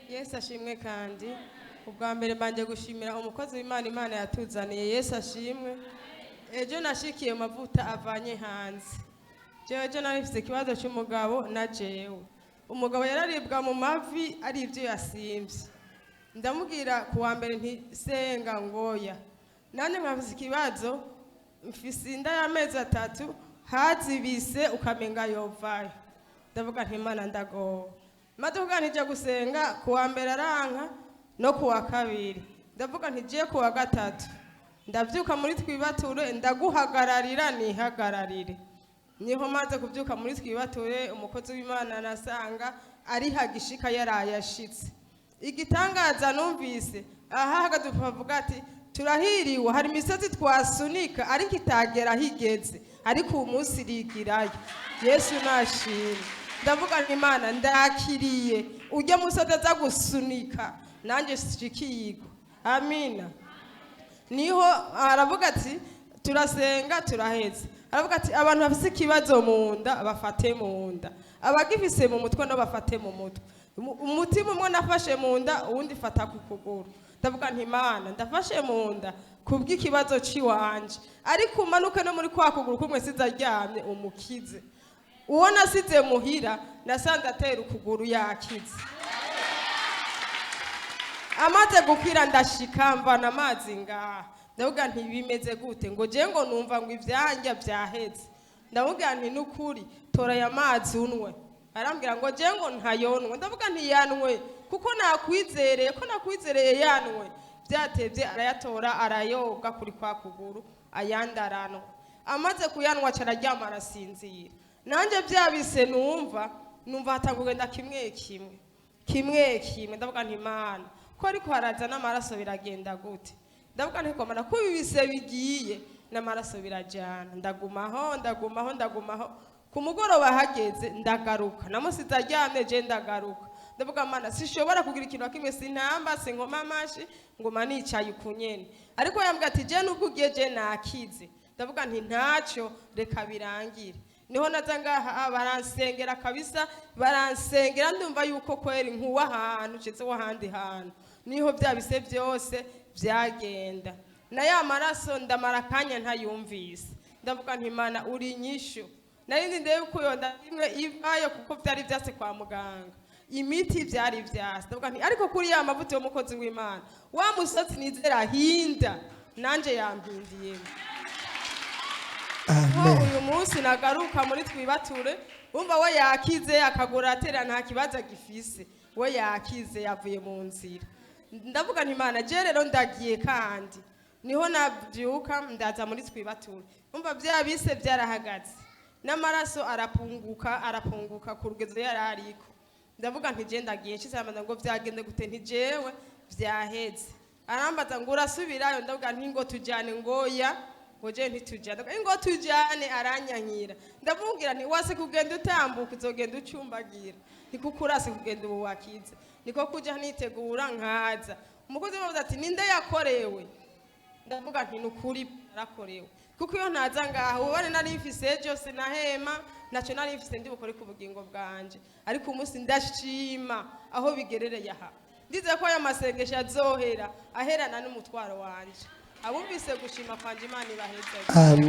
Yesu ashimwe. Kandi ubwa mbere mbanje gushimira umukozi w'Imana, Imana yatuzaniye. Yesu ashimwe. Ejo nashikiye mu mavuta avanye hanze. Jewe ejo nari mfise ikibazo cy'umugabo na jewe umugabo yararibwa mu mavi, ari ibyo yasimvye. Ndamubwira ku wa mbere nti senga ngoya, nanjye nkafise ikibazo, mfise inda y'amezi 3, hazibise ukamenga yovayo. Ndavuga nti Imana, ndagowe. Maze kuvuga nti jya gusenga, ku wa mbere aranka no ku wa kabiri. Ndavuga nti jiye ku wa gatatu ndabyuka muri twibature, ndaguhagararira nihagararire. Niho maze kubyuka muri twibature, umukozi w'Imana nasanga ari hagishika yaraye ashitse. Igitangaza numvise ahahagaze avuga ati turahiriwe, hari imisozi twasunika ariko itagera aho igeze, ariko uyu munsi irigirayo. Yesu nashimwe. Ndavuga nti Imana, ndakiriye ujya musozi aza gusunika nanjye shikiyigwa. Amina. Niho aravuga ati turasenga turahetse. Aravuga ati abantu bafise ikibazo mu nda bafate mu nda, abagifise mu mutwe no bafate mu mutwe. Umutima umwe nafashe mu nda, uwundi fata ku kuguru. Ndavuga nti Imana, ndafashe mu nda kubw'ikibazo ciwanje, ariko umanuke no muri kwa kuguru kumwe size aryamye, umukize. Uwo nasize muhira nasanze atera ukuguru, yakize. Amaze gukira ndashika mvana amazi ngaha. Ndavuga nti bimeze gute? Ngo je ngo numva ngo ibyanjya byaheze. Ndavuga nti nukuri tora aya mazi unwe. Arambwira ngo je ngo ntayonwe. Ndavuga nti yanwe, kuko nakwizereye, ko nakwizereye, yanwe. Byatevye arayatora, arayoga kuri kwa kuguru, ayandi aranwa. Amaze kuyanwa aca araryama, arasinzira. Nanjye byabise numva hatanga kugenda kimwe kimwe kimwe kimwe. Ndavuga nti Imana, ko ariko haraza n'amaraso, biragenda gute? Ndavuga nti komana ko ibi bise bigiye n'amaraso birajyana. Ndagumaho, ndagumaho, ndagumaho. Ku mugoroba hageze ndagaruka, namusize aryamye, je ndagaruka. Ndavuga Mana, sishobora kugira ikintu na kimwe, sintamba, sinkoma amashi, nguma nicaye ukunyene. Ariko yambwira ati je nubwo ugiye, je nakize. Ndavuga nti ntacyo, reka birangire. Niho naza ngaha baransengera kabisa, baransengera, ndumva yuko kweri nkuwa ahantu nshitse w'ahandi hantu. Niho bya bise byose byagenda na ya maraso, ndamara akanya ntayumvise. Ndavuga nti Imana, uri inyishu. Nari nzi ndebe ko yonda imwe ivayo, kuko byari byase kwa muganga, imiti byari byase. Ndavuga nti ariko kuri ya mavuta y'umukozi w'Imana, wa musatsi nizera hinda, nanje yampindiyemo. Ko Amen. uyu munsi nagaruka muri twibature, wumva we yakize, akagura atera, nta kibazo agifise, we yakize, yavuye mu nzira. Ndavuga nti Imana, je rero ndagiye. Kandi niho nabyuka ndaza muri twibature, umva bya bise byarahagaze n'amaraso arapunguka, arapunguka ku rugezo yari ariko. Ndavuga nti je ndagiye. Nshitse aramanza ngo byagende gute? Nti jewe vyaheze. Arambaza ngo urasubirayo? Ndavuga nti ngo tujyane. Ngoya, ngo je ntitujyane. Ndavuga ngo tujyane, aranyankira. Ndamubwira nti wase kugenda utambuka, uzogenda ucumbagira, ni kuko urase kugenda ubu wakize. Niko kuja nitegura nkaza. Umukozi wavuze ati ninde yakorewe? Ndavuga nti ni ukuri narakorewe, kuko iyo ntaza ngaha ubone nari mfise ejo sinahema, ntacyo nari mfise ndi bukore ku bugingo bwanje. Ariko umunsi ndashima aho bigerereye aha, ndizeye ko aya masengesho azohera aherana n'umutwaro wanje. Abumvise gushima kwanje, Imana ibaheze. Amen.